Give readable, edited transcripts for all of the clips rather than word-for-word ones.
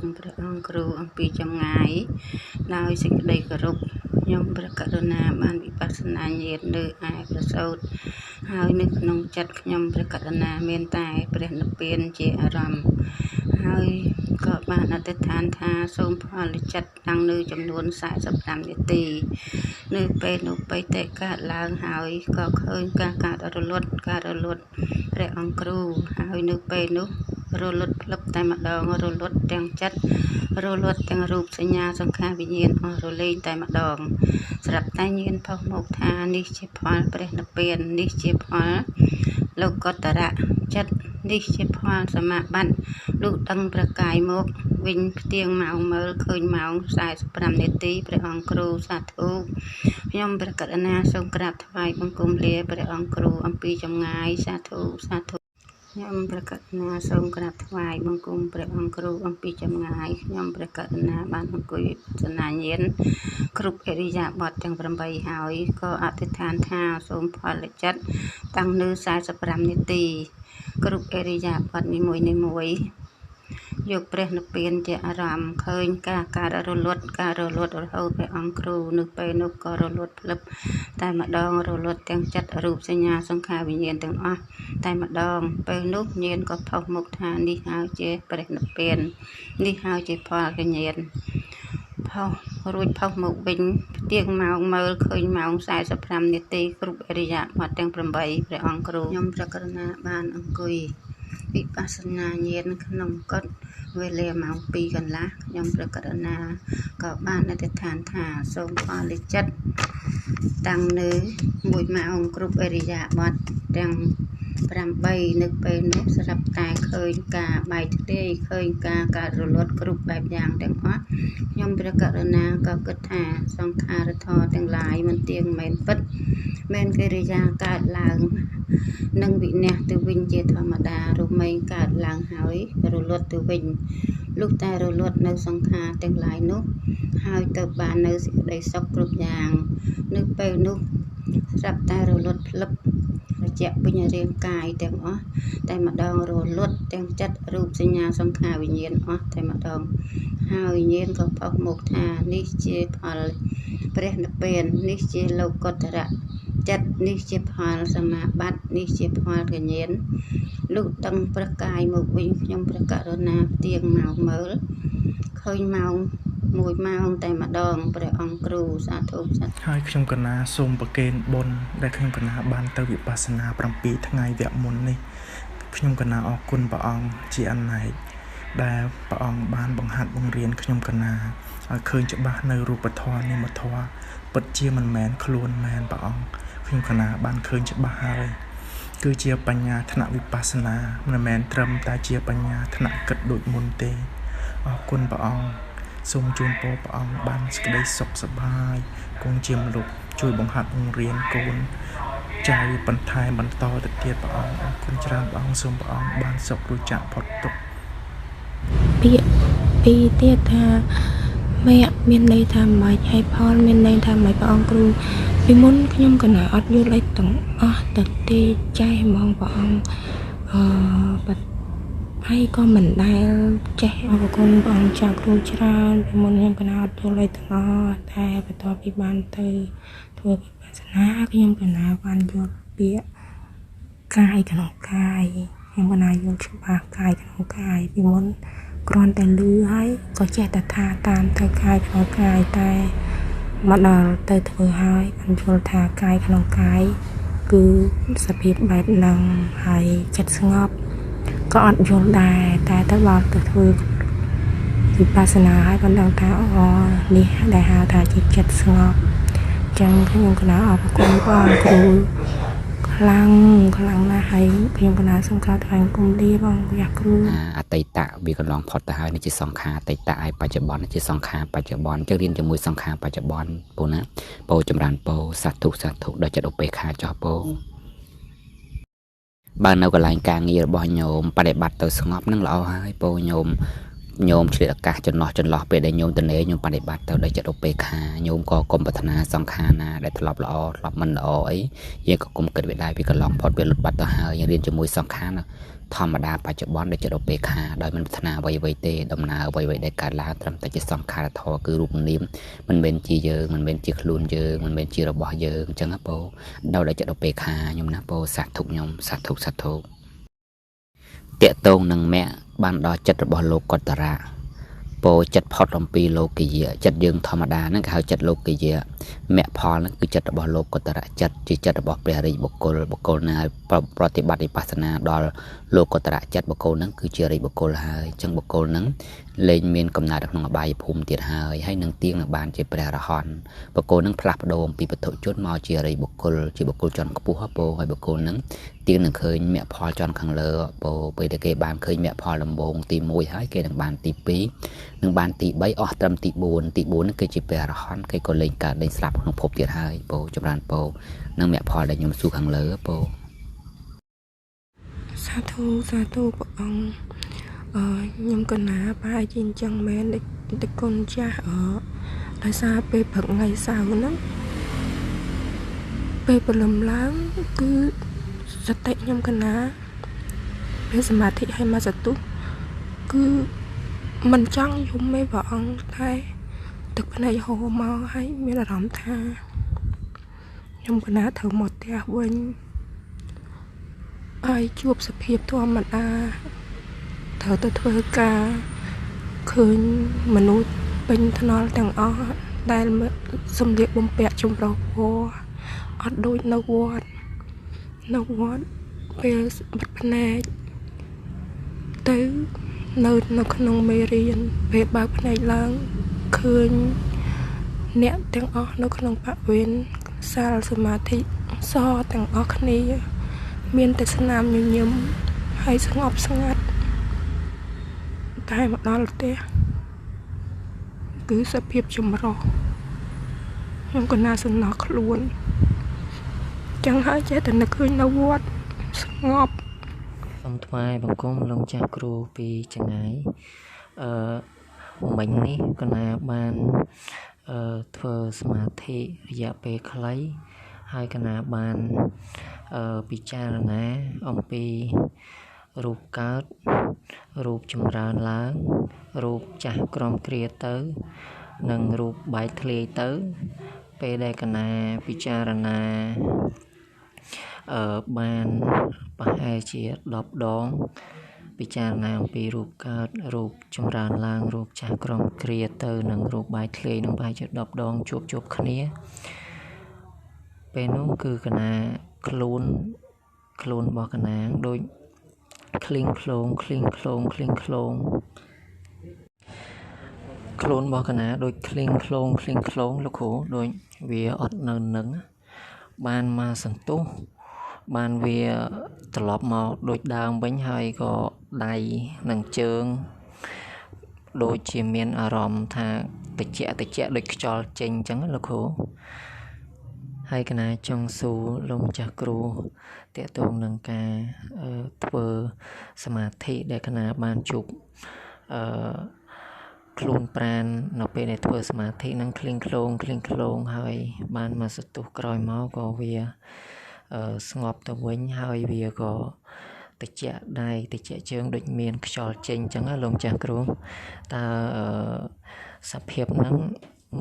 មព្រះអង្គគ្រូអំពីចម្ងាយដោយសេចក្តីគោរពខ្ញុំព្រះករុណាបានវិបស្សនាញាណនៅឯប្រសូតហើយនៅក្នុងចិត្តខ្ញុំព្រះករុណាមានតែព្រះនិព្វានជាអារម្មណ៍ហើយក៏បានអធិដ្ឋានថាសូមផលចិត្តតាំងនៅចំនួន45នាទីនៅពេលនោះបិតិកើតឡើងហើយក៏ឃើញការកើតរលត់ការរលត់ព្រះអង្គគ្រូហើយនៅពេលនោះរលត់ផ្លឹបតែម្ដងរលត់ទាំងចិត្តរលត់ទាំងរូបសញ្ញាសង្ខារវិញ្ញាណអស់រលែងតែម្ដងស្រាប់តែញាណផុសមកថានេះជាផលព្រះនិព្វាននេះជាផលលោកុត្តរៈចិត្តនេះជាផលសមាបត្តិលុះដឹងប្រកាយមកវិញផ្ទៀងម៉ោងមើលឃើញម៉ោង45នាទីព្រះអង្គគ្រូសាធុខ្ញុំព្រះករុណាសូមក្រាបថ្វាយបង្គំលាព្រះអង្គគ្រូអំពីចម្ងាយសាធុសាធុខ្ញុំព្រះករុណាសូមក្រាបថ្វាយបង្គំព្រះអង្គគ្រូអំពីចម្ងាយខ្ញុំព្រះករុណាបានអង្គុយវិបស្សនាញាណគ្រប់ឥរិយាបថទាំង8ហើយក៏អធិដ្ឋានថាសូមផលចិត្តតាំងនៅ45នាទីគ្រប់ឥរិយាបថនីមួយៗយកព្រះនិព្វានជាអារម្មណ៍ឃើញការកើតរលត់ការរលត់រហូតព្រះអង្គគ្រូនៅពេលនោះក៏រលត់ផ្លឹបតែម្ដងរលត់ទាំងចិត្តរូបសញ្ញាសង្ខារវិញ្ញាណទាំងអស់តែម្ដងពេលនោះញាណក៏ផុសមកថានេះហើយជាព្រះនិព្វាននេះហើយជាផលកញ្ញាណផុសរួចផុសមកវិញផ្ទៀងម៉ោងមើលឃើញម៉ោង45នាទីគ្រប់ឥរិយាបថទាំង8ព្រះអង្គគ្រូខ្ញុំព្រះករុណាបានអង្គុយវិបស្សនាញាណក្នុងកុដិវេលាម៉ោង2កន្លះខ្ញុំព្រះករុណាក៏បានអធិដ្ឋានថាសូមផលចិត្តតាំងនៅ1ម៉ោងគ្រប់ឥរិយាបថទាំង8នៅពេលនោះស្រាប់តែឃើញការបែកធ្លាយឃើញការកើតរលត់គ្រប់បែបយ៉ាងទាំងអស់ខ្ញុំព្រះករុណាក៏គិតថាសង្ខារធម៌ទាំងឡាយមិនទៀងមែនពិតមែនកិរិយាកើតឡើងនិងវិន័យទៅវិញជាធម្មតារមែងកើតឡើងហើយរលត់ទៅវិញលុះតែរលត់នៅសង្ខារទាំងឡាយនោះហើយទៅបាននៅសេចក្តីសុខគ្រប់យ៉ាងនៅពេលនោះស្រាប់តែរលត់ផ្លឹបរយៈពេញរាងកាយទាំងអស់តែម្ដងរលត់ទាំងចិត្តរូបសញ្ញាសង្ខារវិញ្ញាណអស់តែម្ដងហើយញាណក៏ផុសមកថានេះជាផលព្រះនិព្វាននេះជាលោកុត្តរៈចិត្តនេះជាផលសមាបត្តិនេះជាផលកញ្ញាណលុះដឹងប្រកាយមកវិញខ្ញុំព្រះករុណាផ្ទៀងម៉ោងមើលឃើញម៉ោង1ម៉ោងតែម្ដងព្រះអង្គគ្រូសាធុសាធុហើយខ្ញុំកណាសូមប្រគេនបុណ្យដែលខ្ញុំកណាបានទៅវិបស្សនា7ថ្ងៃវគ្គមុននេះខ្ញុំកណាអរគុណព្រះអង្គជាអនេកដែលព្រះអង្គបានបង្ហាត់បង្រៀនខ្ញុំកណាឲ្យឃើញច្បាស់នៅរូបធម៌នាមធម៌ពិតជាមិនមែនខ្លួនមែនព្រះអង្គខ្ញុំកណាបានឃើញច្បាស់ហើយគឺជាបញ្ញាថ្នាក់វិបស្សនាមិនមែនត្រឹមតែជាបញ្ញាថ្នាក់គិតដូចមុនទេអរគុណព្រះអង្គសូមជូនពរព្រះអង្គបានសេចក្តីសុខសប្បាយគង់ជាមនុស្សជួយបង្ហាត់បង្រៀនកូនចៅបន្ថែមបន្តទៅទៀតព្រះអង្គអរគុណច្រើនព្រះអង្គសូមព្រះអង្គបានសុខរួចចាកផុតទុក្ខពាក្យពីរទៀតថាមគ្គមានន័យថាម៉េចហើយផលមានន័យថាម៉េចព្រះអង្គគ្រូពីមុនខ្ញុំកណាអត់យល់អីទាំងអស់ទៅទេចេះហ្មងព្រះអង្គបាត់ហើយក៏មិនដែលចេះអរគុណព្រះអង្គចាស់គ្រូច្រើនពីមុនខ្ញុំកណាអត់យល់អីទាំងអស់តែបន្ទាប់ពីបានទៅធ្វើវិបស្សនាខ្ញុំកណាបានយល់ពាក្យកាយក្នុងកាយខ្ញុំកណាយល់ច្បាស់កាយក្នុងកាយពីមុនគ្រាន់តែលឺហើយក៏ចេះតែថាតាមទៅកាយក្នុងកាយតែមកដល់ទៅធ្វើហើយបានយល់ថាកាយក្នុងកាយគឺសភាពបែបហ្នឹងហើយចិត្តស្ងប់ក៏អត់យល់ដែរតែទៅដល់ទៅធ្វើវិបស្សនាហើយបានដឹងថាអូនេះដែលហៅថាជាចិត្តស្ងប់អញ្ចឹងខ្ញុំកណាអរគុណព្រះអង្គគ្រូខ្លាំងខ្លាំងណាស់ហើយខ្ញុំកណាសូមក្រាបថ្វាយបង្គំលាបងយ៉ាគ្រូអតីតវាកន្លងផុតទៅហើយនេះជាសង្ខារអតីតហើយបច្ចុប្បន្នជាសង្ខារបច្ចុប្បន្នអញ្ចឹងរៀនជាមួយសង្ខារបច្ចុប្បន្នពូណាពោចម្រើនពោសាធុសាធុដល់ចិត្តឧបេក្ខាចោះពោបើនៅកន្លែងការងាររបស់ញោមបដិបត្តិទៅស្ងប់នឹងល្អហើយពោញោមញោមឆ្លៀតឱកាសចន្លោះពេលដែលញោមតនេញោមបដិបត្តិទៅដោយចិត្តឧបេក្ខាញោមក៏កុំប្រាថ្នាសង្ខារណាដែលធ្លាប់ល្អធ្លាប់មិនល្អអីយើងក៏កុំគិតវាដែរវាកន្លងផុតវាលុតបាត់ទៅហើយយើងរៀនជាមួយសង្ខារ ធម្មតាបច្ចុប្បន្នដែលចិត្តឧបេក្ខាដោយមិនប្រាថ្នាអ្វីៗទេដំណើរអ្វីៗដែលកើតឡើងត្រឹមតែជាសង្ខារធម៌គឺរូបនាមមិនមែនជាយើងមិនមែនជាខ្លួនយើងមិនមែនជារបស់យើងអញ្ចឹងណាពោដោយចិត្តឧបេក្ខាខ្ញុំណាពោសាធុខ្ញុំសាធុសាធុតកតងនឹងមគ្គបានដល់ចិត្តរបស់លោកកតរៈពោចិត្តផុតអំពីលោកយៈចិត្តយើងធម្មតាហ្នឹងគេហៅចិត្តលោកយៈមគ្គផលហ្នឹងគឺចិត្តរបស់លោកកតរៈចិត្តជាចិត្តរបស់ព្រះរាជបុគ្គលបុគ្គលណាប្រតិបត្តិវិបស្សនាដល់លោកតរៈចិត្តបុគ្គលហ្នឹងគឺជារាជបុគ្គលហើយអញ្ចឹងបុគ្គលហ្នឹងលែងមានកំណើតក្នុងអបាយភូមិទៀតហើយហើយនឹងទៀងនឹងបានជាព្រះអរហន្តបុគ្គលហ្នឹងផ្លាស់ប្ដូរអំពីវត្ថុជនមកជារាជបុគ្គលជាបុគ្គលជាន់ខ្ពស់ពោហើយបុគ្គលហ្នឹងទៀងនឹងឃើញមគ្គផលជាន់ខាងលើពោពេលដែលគេបានឃើញមគ្គផលដំបូងទី1ហើយគេនឹងបានទី2នឹងបានទី3អស់ត្រឹមទី4ទី4ហ្នឹងគឺជាព្រះអរហន្តគេក៏លែងកើតលែងស្លាប់ក្នុងភពទៀតហើយពោចម្រើនពោនឹងមគ្គផលដែលខ្ញុំសួរខាងលើពោសាធុសាធុព្រះអង្គខ្ញុំកណាប្រហែលជាអញ្ចឹងមែនដូចគុណចាស់ដោយសារពេលព្រឹកថ្ងៃសៅរ៍ហ្នឹងពេលព្រលឹមឡើងគឺសតិខ្ញុំកណាពេលសមាធិឲ្យមកសទុះគឺមិនចង់យំទេព្រះអង្គតែទឹកភ្នែកហូរមកហើយមានអារម្មណ៍ថាខ្ញុំកណាត្រូវមកផ្ទះវិញហើយជួបសភាពធម្មតាត្រូវទៅធ្វើការឃើញមនុស្សពេញថ្នល់ទាំងអស់ដែលសម្លៀកបំពាក់ចម្រុះពណ៌អត់ដូចនៅវត្តនៅវត្តពេលបិទភ្នែកទៅនៅក្នុងមេរៀនពេលបើកភ្នែកឡើងឃើញអ្នកទាំងអស់នៅក្នុងបរិវេណសាលសមាធិសទាំងអស់គ្នាមានតែស្នាមញញឹមហើយស្ងប់ស្ងាត់តែមកដល់ផ្ទះគឺសភាពចម្រុះខ្ញុំក៏ណាសំណោះខ្លួនចឹងហើយចេះតែនឹកឃើញនៅវត្តស្ងប់សូមថ្វាយបង្គំលោកម្ចាស់គ្រូពីចងាយមិញនេះកណាបានធ្វើសមាធិរយៈពេលខ្លីហើយកណាបានពិចារណាអំពីរូបកើតរូបចម្រើនឡើងរូបចាស់ក្រំគ្រាទៅនិងរូបបែកធ្លាយទៅពេលដែលកណាពិចារណាបានប្រហែលជា10ដងពិចារណាអំពីរូបកើតរូបចម្រើនឡើងរូបចាស់ក្រំគ្រាទៅនិងរូបបែកធ្លាយនឹងប្រហែលជា10ដងជួបគ្នាពេលនោះគឺកណាខ្លួនរបស់កណាដូចឃ្លីងឃ្លោងឃ្លីងឃ្លោងឃ្លីងឃ្លោងខ្លួនរបស់កណាដូចឃ្លីងឃ្លោងឃ្លីងឃ្លោងលោកគ្រូដូចវាអត់នៅនឹងបានមកសន្ទុះបានវាត្រឡប់មកដូចដើមវិញហើយក៏ដៃនិងជើងដូចជាមានអារម្មណ៍ថាតិចតិចដូចខ្យល់ចេញអញ្ចឹងលោកគ្រូហើយកណាចង់សួរលោកម្ចាស់គ្រូទាក់ទងនឹងការធ្វើសមាធិដែលកណាបានជួបខ្លួនប្រាណនៅពេលដែលធ្វើសមាធិនឹងឃ្លីងឃ្លោងឃ្លីងឃ្លោងហើយបានមកសន្ទុះក្រោយមកក៏វាស្ងប់ទៅវិញហើយវាក៏តិចដៃតិចជើងដូចមានខ្យល់ចេញអញ្ចឹងលោកម្ចាស់គ្រូតើសភាពហ្នឹង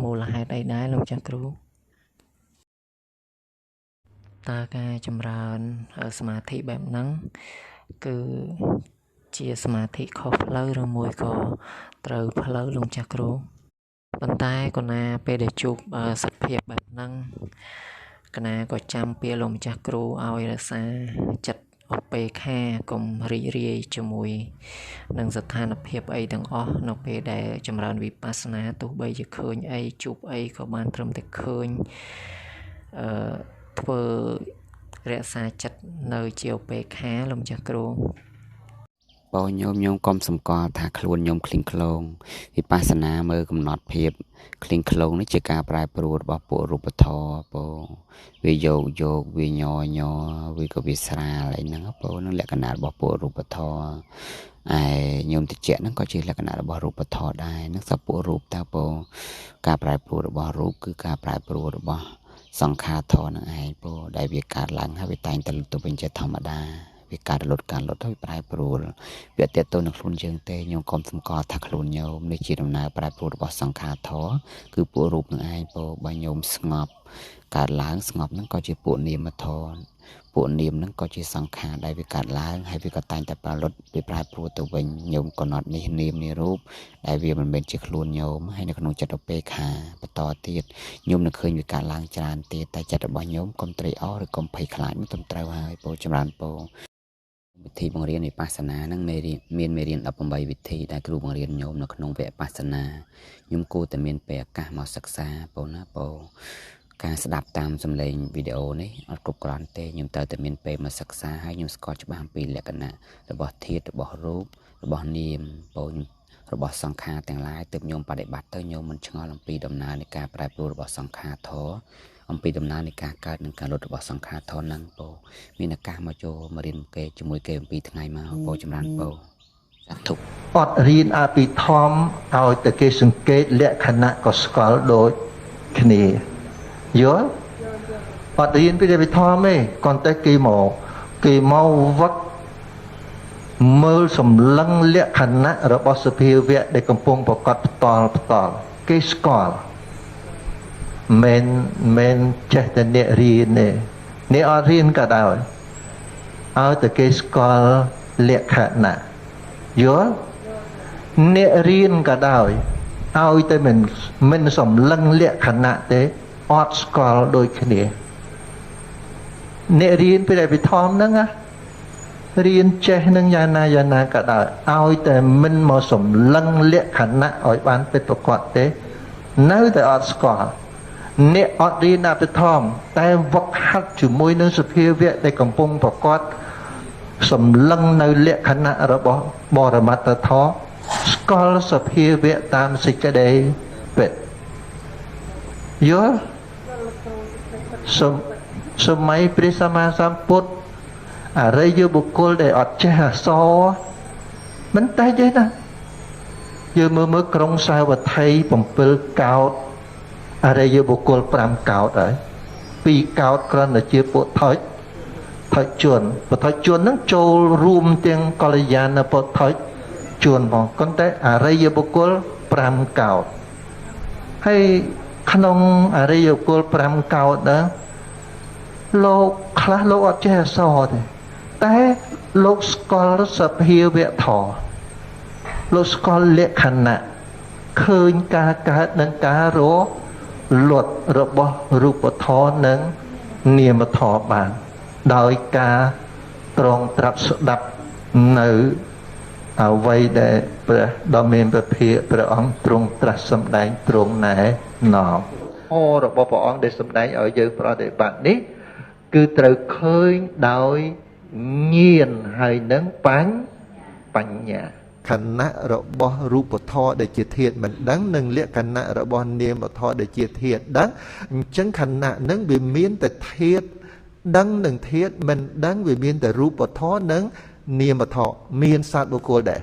មូលហេតុអីដែរលោកម្ចាស់គ្រូតើការចម្រើនសមាធិបែបហ្នឹងគឺជាសមាធិខុសផ្លូវឬមួយក៏ត្រូវផ្លូវលោកម្ចាស់គ្រូប៉ុន្តែកណាពេលដែលជួបសភាពបែបហ្នឹងកណាក៏ចាំពាក្យលោកម្ចាស់គ្រូឲ្យរក្សាចិត្តឧបេក្ខាកុំរីករាយជាមួយនឹងស្ថានភាពអីទាំងអស់នៅពេលដែលចម្រើនវិបស្សនាទោះបីជាឃើញអីជួបអីក៏បានត្រឹមតែឃើញធ្វើរក្សាចិត្តនៅជាឧបេក្ខាលោកម្ចាស់គ្រូបងញោមញោមកុំសម្គាល់ថាខ្លួនញោមឃ្លីងឃ្លោងវិបស្សនាមើលកំណត់ភាពឃ្លីងឃ្លោងនេះជាការប្រែប្រួលរបស់ពួករូបធម៌បងវាយោកវាញញវាក៏វាស្រាលអីហ្នឹងបងនឹងលក្ខណៈរបស់ពួករូបធម៌ឯញោមតិចហ្នឹងក៏ជាលក្ខណៈរបស់រូបធម៌ដែរនឹងសពពួករូបតើបងការប្រែប្រួលរបស់រូបគឺការប្រែប្រួលរបស់សង្ខារធម៌នឹងឯងបងដែលវាកើតឡើងហើយវាតែងតែលុបទៅវិញជាធម្មតា វាកើតលុតការលុតហើយប្រែប្រួលវាអត់ទាក់ទងនឹងខ្លួនយើងទេញោមកុំសម្គាល់ថាខ្លួនញោមនេះជាដំណើរប្រែប្រួលរបស់សង្ខារធម៌គឺពួករូបនឹងឯងពោបើញោមស្ងប់កើតឡើងស្ងប់ហ្នឹងក៏ជាពួកនាមធម៌ពួកនាមហ្នឹងក៏ជាសង្ខារដែលវាកើតឡើងហើយវាក៏តែងតែប្រលត់វាប្រែប្រួលទៅវិញញោមកំណត់នេះនាមនេះរូបដែលវាមិនមែនជាខ្លួនញោមហើយនៅក្នុងចិត្តឧបេក្ខាបន្តទៀតញោមនឹងឃើញវាកើតឡើងច្រើនទៀតតែចិត្តរបស់ញោមកុំត្រេកអរឬកុំភ័យខ្លាចមិនត្រឹមត្រូវហើយពោចម្រើនពោវិធីបង្រៀនវិបស្សនាហ្នឹងមានមេរៀន18វិធីដែលគ្រូបង្រៀនញោមនៅក្នុងវគ្គវិបស្សនាញោមគួរតែមានពេលឱកាសមកសិក្សាពោណាពោការស្ដាប់តាមសំឡេងវីដេអូនេះអត់គ្រប់គ្រាន់ទេខ្ញុំត្រូវតែមានពេលមកសិក្សាហើយខ្ញុំស្គាល់ច្បាស់អំពីលក្ខណៈរបស់ធាតុរបស់រូបរបស់នាមពោរបស់សង្ខារទាំងឡាយទើបខ្ញុំបដិបត្តិទៅខ្ញុំមិនឆ្ងល់អំពីដំណើរនៃការប្រែប្រួលរបស់សង្ខារធម៌អំពីដំណើរនៃការកើតនិងការលត់របស់សង្ខារធម៌ហ្នឹងពោមានឱកាសមកចូលមករៀនគេជាមួយគេអំពីថ្ងៃមកពោចម្រើនពោសាធុអត់រៀនអភិធម្មឲ្យតែគេសង្កេតលក្ខណៈក៏ស្គាល់ដូចគ្នាយល់អត់រៀនពីអភិធម្មទេគ្រាន់តែគេមកវឹកមើលសម្លឹងលក្ខណៈរបស់សភាវៈដែលកំពុងប្រកបផ្ទាល់គេស្គាល់មិនចេះតែអ្នករៀនទេអ្នកអត់រៀនក៏ដោយឲ្យតែគេស្គាល់លក្ខណៈយល់អ្នករៀនក៏ដោយឲ្យតែមិនសម្លឹងលក្ខណៈទេអត់ស្គាល់ដូចគ្នាអ្នករៀនពីអភិធម្មហ្នឹងណារៀនចេះនឹងយ៉ាងណាយ៉ាងណាក៏ដោយឲ្យតែមិនមកសម្លឹងលក្ខណៈឲ្យបានពិតប្រាកដទេនៅតែអត់ស្គាល់អ្នកអត់រៀនអភិធម្មតែវឹកហាត់ជាមួយនឹងសភាវៈដែលកំពុងប្រកបសម្លឹងនៅលក្ខណៈរបស់បរមត្តធម៌ស្គាល់សភាវៈតាមសេចក្តីពិតយល់សម័យព្រះសម្មាសម្ពុទ្ធអរិយបុគ្គលដែលអត់ចេះអក្សរមិនតែទេណាយើងមើលក្រុងសាវត្ថី7កោដអរិយបុគ្គល5កោដហើយ2កោដគ្រាន់តែជាពុទ្ធិជនពុទ្ធជនហ្នឹងចូលរួមទាំងកល្យាណពុទ្ធជនផងប៉ុន្តែអរិយបុគ្គល5កោដហើយក្នុងអរិយបុគ្គល5កោដណាលោកខ្លះលោកអត់ចេះអក្សរទេតែលោកស្គាល់សភាវៈធម៌លោកស្គាល់លក្ខណៈឃើញការកើតនិងការរលត់របស់រូបធម៌និងនាមធម៌បានដោយការត្រងត្រាប់ស្ដាប់នៅអ្វីដែលព្រះដ៏មានព្រះភិក្ខព្រះអង្គទ្រង់ត្រាស់សម្ដែងទ្រង់ណែនាំធម៌របស់ព្រះអង្គដែលសម្ដែងឲ្យយើងប្រតិបត្តិនេះគឺត្រូវឃើញដោយញាណហើយនឹងបញ្ញាខណៈរបស់រូបធម៌ដែលជាធាតុមិនដឹងនិងលក្ខណៈរបស់នាមធម៌ដែលជាធាតុដឹងអញ្ចឹងខណៈនឹងវាមានតែធាតុដឹងនិងធាតុមិនដឹងវាមានតែរូបធម៌និងនាមធម៌មានសត្វបុគ្គលដែរ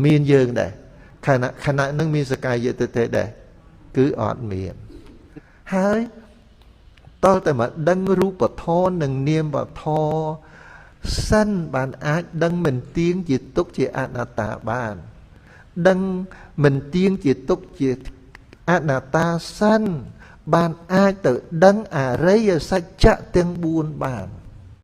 មានយើងដែរខណៈនឹងមានសកាយទិដ្ឋិដែរគឺអត់មានហើយតើតែមកដឹងរូបធម៌និងនាមធម៌សិនបានអាចដឹងមិនទៀងជាទុក្ខជាអនត្តាបានដឹងមិនទៀងជាទុក្ខជាអនត្តាសិនបានអាចទៅដឹងអរិយសច្ចៈទាំង4បាន